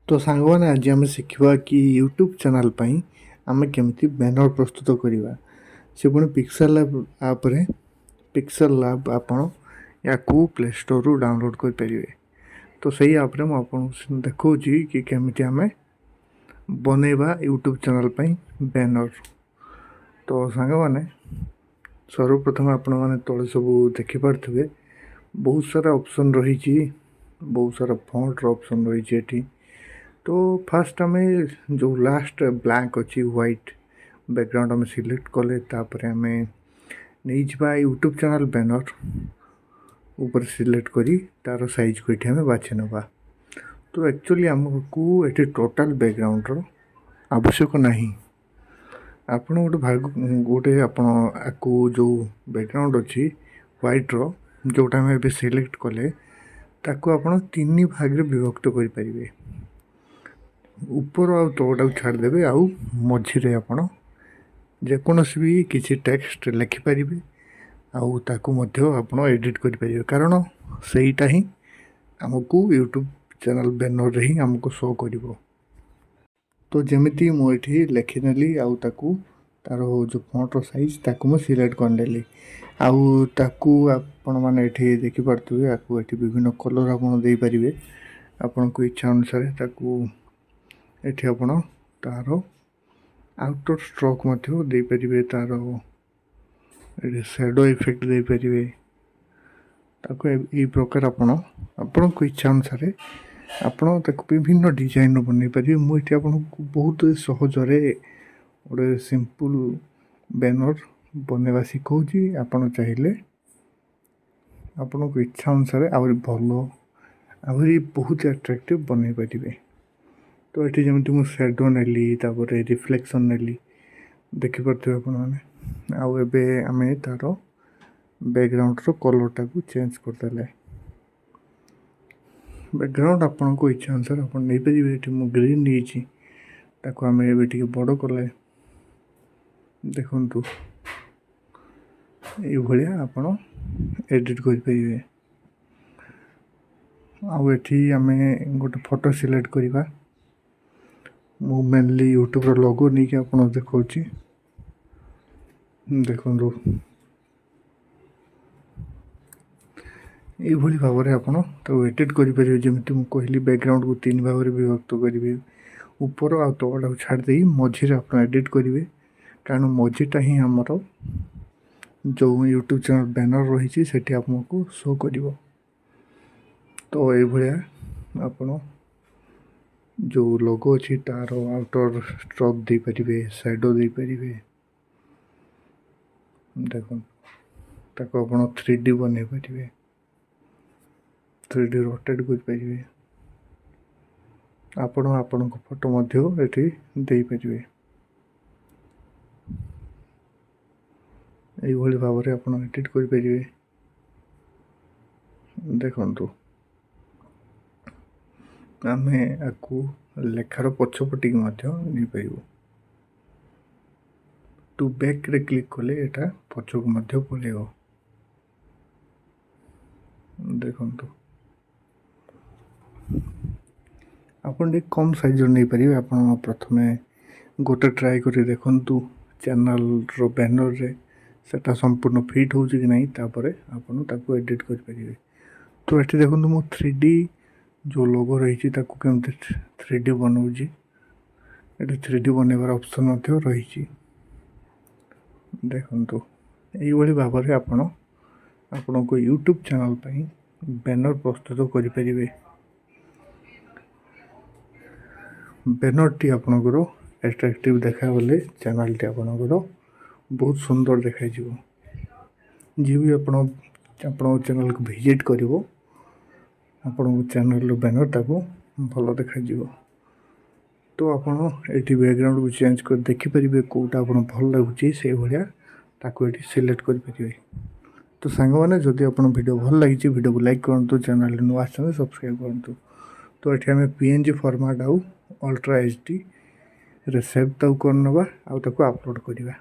ତ ସାଙ୍ଗମାନେ, ଆଜି ଆମେ ଶିଖିବା କି ୟୁଟ୍ୟୁବ୍ ଚ୍ୟାନେଲ୍ ପାଇଁ ଆମେ କେମିତି ବ୍ୟାନର୍ ପ୍ରସ୍ତୁତ କରିବା, ସେ ପୁଣି ପିକ୍ସେଲ୍ ଲ୍ୟାବ୍ ଆପ୍ରେ। ପିକ୍ସେଲ୍ ଲ୍ୟାବ୍ ଆପଣ ୟାକୁ ପ୍ଲେ ଷ୍ଟୋରରୁ ଡାଉନଲୋଡ଼୍ କରିପାରିବେ। ତ ସେଇ ଆପ୍ରେ ମୁଁ ଆପଣଙ୍କୁ ଦେଖାଉଛି କି କେମିତି ଆମେ ବନେଇବା ୟୁଟ୍ୟୁବ୍ ଚ୍ୟାନେଲ୍ ପାଇଁ ବ୍ୟାନର୍। ତ ସାଙ୍ଗମାନେ, ସର୍ବପ୍ରଥମେ ଆପଣମାନେ ତଳେ ସବୁ ଦେଖିପାରୁଥିବେ, ବହୁତ ସାରା ଅପସନ୍ ରହିଛି, ବହୁତ ସାରା ଫଣ୍ଟର ଅପସନ୍ ରହିଛି ଏଠି। ତ ଫାଷ୍ଟ ଆମେ ଯେଉଁ ଲାଷ୍ଟ ବ୍ଲାଙ୍କ ଅଛି, ହ୍ୱାଇଟ୍ ବ୍ୟାକଗ୍ରାଉଣ୍ଡ ଆମେ ସିଲେକ୍ଟ କଲେ, ତାପରେ ଆମେ ନେଇଯିବା ୟୁଟ୍ୟୁବ୍ ଚ୍ୟାନେଲ୍ ବ୍ୟାନର୍ ଉପରେ ସିଲେକ୍ଟ କରି ତା'ର ସାଇଜ୍କୁ ଏଠି ଆମେ ବାଛି ନେବା। ତ ଆକ୍ଚୁଆଲି ଆମକୁ ଏଠି ଟୋଟାଲ୍ ବ୍ୟାକଗ୍ରାଉଣ୍ଡର ଆବଶ୍ୟକ ନାହିଁ। ଆପଣ ଗୋଟେ ଭାଗ ଗୋଟେ ଆପଣ ଆକୁ ଯେଉଁ ବ୍ୟାକଗ୍ରାଉଣ୍ଡ ଅଛି ହ୍ୱାଇଟ୍ର, ଯେଉଁଟା ଆମେ ଏବେ ସିଲେକ୍ଟ କଲେ, ତାକୁ ଆପଣ ତିନି ଭାଗରେ ବିଭକ୍ତ କରିପାରିବେ। ଉପର ଆଉ ତଳଟାକୁ ଛାଡ଼ିଦେବେ, ଆଉ ମଝିରେ ଆପଣ ଯେକୌଣସି ବି କିଛି ଟେକ୍ସଟ ଲେଖିପାରିବେ, ଆଉ ତାକୁ ମଧ୍ୟ ଆପଣ ଏଡ଼ିଟ୍ କରିପାରିବେ, କାରଣ ସେଇଟା ହିଁ ଆମକୁ ୟୁଟ୍ୟୁବ୍ ଚ୍ୟାନେଲ୍ ବ୍ୟାନର୍ରେ ହିଁ ଆମକୁ ଶୋ କରିବ। ତ ଯେମିତି ମୁଁ ଏଠି ଲେଖିନେଲି, ଆଉ ତାକୁ ତା'ର ଯେଉଁ ଫଣ୍ଟର ସାଇଜ୍ ତାକୁ ମୁଁ ସିଲେକ୍ଟ କରିନେଲି, ଆଉ ତାକୁ ଆପଣମାନେ ଏଠି ଦେଖିପାରୁଥିବେ। ଆକୁ ଏଠି ବିଭିନ୍ନ କଲର୍ ଆପଣ ଦେଇପାରିବେ ଆପଣଙ୍କ ଇଚ୍ଛା ଅନୁସାରେ। ତାକୁ ଏଠି ଆପଣ ତା'ର ଆଉଟର୍ ଷ୍ଟ୍ରୋକ୍ ମଧ୍ୟ ଦେଇପାରିବେ, ତା'ର ଏଠି ସେଡ଼ୋ ଇଫେକ୍ଟ ଦେଇପାରିବେ। ତାକୁ ଏଇ ପ୍ରକାର ଆପଣ ଆପଣଙ୍କ ଇଚ୍ଛା ଅନୁସାରେ ଆପଣ ତାକୁ ବିଭିନ୍ନ ଡିଜାଇନ୍ର ବନେଇ ପାରିବେ। ମୁଁ ଏଠି ଆପଣଙ୍କୁ ବହୁତ ସହଜରେ ଗୋଟେ ସିମ୍ପଲ୍ ବ୍ୟାନର୍ ବନେଇବା ଶିଖଉଛି। ଆପଣ ଚାହିଁଲେ ଆପଣଙ୍କ ଇଚ୍ଛା ଅନୁସାରେ ଆହୁରି ଭଲ, ଆହୁରି ବହୁତ ଆଟ୍ରାକ୍ଟିଭ୍ ବନେଇ ପାରିବେ। ତ ଏଠି ଯେମିତି ମୁଁ ସେଡ଼ୋ ନେଲି, ତାପରେ ରିଫ୍ଲେକ୍ସନ୍ ନେଲି, ଦେଖିପାରୁଥିବେ ଆପଣମାନେ। ଆଉ ଏବେ ଆମେ ତା'ର ବ୍ୟାକଗ୍ରାଉଣ୍ଡର କଲର୍ଟାକୁ ଚେଞ୍ଜ କରିଦେଲେ, ବ୍ୟାକଗ୍ରାଉଣ୍ଡ ଆପଣଙ୍କ ଇଚ୍ଛା ଅନୁସାରେ ଆପଣ ନେଇପାରିବେ। ଏଠି ମୁଁ ଗ୍ରୀନ୍ ନେଇଛି। ତାକୁ ଆମେ ଏବେ ଟିକେ ବଡ଼ କଲେ, ଦେଖନ୍ତୁ, ଏଇଭଳିଆ ଆପଣ ଏଡ଼ିଟ୍ କରିପାରିବେ। ଆଉ ଏଠି ଆମେ ଗୋଟେ ଫଟୋ ସିଲେକ୍ଟ କରିବା। ମୁଁ ମେନଲି ୟୁଟ୍ୟୁବ୍ର ଲୋଗୋ ନେଇକି ଆପଣଙ୍କୁ ଦେଖାଉଛି। ଦେଖନ୍ତୁ, ଏଇଭଳି ଭାବରେ ଆପଣ ତାକୁ ଏଡ଼ିଟ୍ କରିପାରିବେ। ଯେମିତି ମୁଁ କହିଲି, ବ୍ୟାକଗ୍ରାଉଣ୍ଡକୁ ତିନି ଭାଗରେ ବିଭକ୍ତ କରିବେ। ଉପର ଆଉ ତଳଟାକୁ ଛାଡ଼ି ଦେଇ ମଝିରେ ଆପଣ ଏଡ଼ିଟ୍ କରିବେ, କାରଣ ମଝିଟା ହିଁ ଆମର ଯେଉଁ ୟୁଟ୍ୟୁବ୍ ଚ୍ୟାନେଲ୍ ବ୍ୟାନର୍ ରହିଛି ସେଠି ଆପଣଙ୍କୁ ଶୋ କରିବ। ତ ଏଇଭଳିଆ ଆପଣ ଯେଉଁ ଲୋଗୋ ଅଛି ତା'ର ଆଉଟର୍ ଷ୍ଟ୍ରୋକ୍ ଦେଇପାରିବେ, ସ୍ୟାଡ଼ୋ ଦେଇପାରିବେ। ଦେଖନ୍ତୁ, ତାକୁ ଆପଣ 3D ବନେଇ ପାରିବେ, 3D rotate କରିପାରିବେ। ଆପଣ ଆପଣଙ୍କ ଫଟୋ ମଧ୍ୟ ଏଠି ଦେଇପାରିବେ। ଏଇଭଳି ଭାବରେ ଆପଣ ଏଡ଼ିଟ୍ କରିପାରିବେ। ଦେଖନ୍ତୁ, ଆମେ ଆକୁ ଲେଖାର ପଛପଟିକି ମଧ୍ୟ ନେଇପାରିବୁ। ଟୁ ବ୍ୟାକ୍ରେ କ୍ଲିକ୍ କଲେ ଏଇଟା ପଛକୁ ମଧ୍ୟ ପଳେଇବ। ଦେଖନ୍ତୁ, ଆପଣ ଟିକେ କମ୍ ସାଇଜ୍ର ନେଇପାରିବେ। ଆପଣ ପ୍ରଥମେ ଗୋଟେ ଟ୍ରାଏ କରି ଦେଖନ୍ତୁ ଚ୍ୟାନେଲ୍ର ବ୍ୟାନର୍ରେ ସେଟା ସମ୍ପୂର୍ଣ୍ଣ ଫିଟ୍ ହେଉଛି କି ନାହିଁ, ତାପରେ ଆପଣ ତାକୁ ଏଡ଼ିଟ୍ କରିପାରିବେ। ତ ଏଠି ଦେଖନ୍ତୁ, ମୁଁ 3D ଯେଉଁ ଲୋଗୋ ରହିଛି ତାକୁ କେମିତି 3D ବନାଉଛି। ଏଠି 3D ବନେଇବାର ଅପସନ୍ ମଧ୍ୟ ରହିଛି। ଦେଖନ୍ତୁ, ଏଇଭଳି ଭାବରେ ଆପଣ ଆପଣଙ୍କ ୟୁଟ୍ୟୁବ୍ ଚ୍ୟାନେଲ୍ ପାଇଁ ବ୍ୟାନର୍ ପ୍ରସ୍ତୁତ କରିପାରିବେ। ବ୍ୟାନର୍ଟି ଆପଣଙ୍କର ଆଟ୍ରାକ୍ଟିଭ୍ ଦେଖାଗଲେ ଚ୍ୟାନେଲ୍ଟି ଆପଣଙ୍କର ବହୁତ ସୁନ୍ଦର ଦେଖାଯିବ। ଯିଏ ବି ଆପଣ ଆପଣଙ୍କ ଚ୍ୟାନେଲ୍କୁ ଭିଜିଟ୍ କରିବ, ଆପଣଙ୍କ ଚ୍ୟାନେଲ୍ର ବ୍ୟାନର୍ ତାକୁ ଭଲ ଦେଖାଯିବ। ତ ଆପଣ ଏଠି ବ୍ୟାକଗ୍ରାଉଣ୍ଡକୁ ଚେଞ୍ଜ କରି ଦେଖିପାରିବେ, କେଉଁଟା ଆପଣ ଭଲ ଲାଗୁଛି ସେଇଭଳିଆ ତାକୁ ଏଠି ସିଲେକ୍ଟ କରିପାରିବେ। ତ ସାଙ୍ଗମାନେ, ଯଦି ଆପଣ ଭିଡ଼ିଓ ଭଲ ଲାଗିଛି, ଭିଡ଼ିଓକୁ ଲାଇକ୍ କରନ୍ତୁ। ଚ୍ୟାନେଲ୍ରେ ନୂଆ ଆସିଛନ୍ତି, ସବସ୍କ୍ରାଇବ୍ କରନ୍ତୁ। ତ ଏଠି ଆମେ PNG format ଆଉ ଅଲ୍ଟ୍ରା ଏଚ୍ ଡିରେ ସେଭ୍ ତାକୁ କରିନେବା, ଆଉ ତାକୁ ଅପଲୋଡ଼ କରିବା।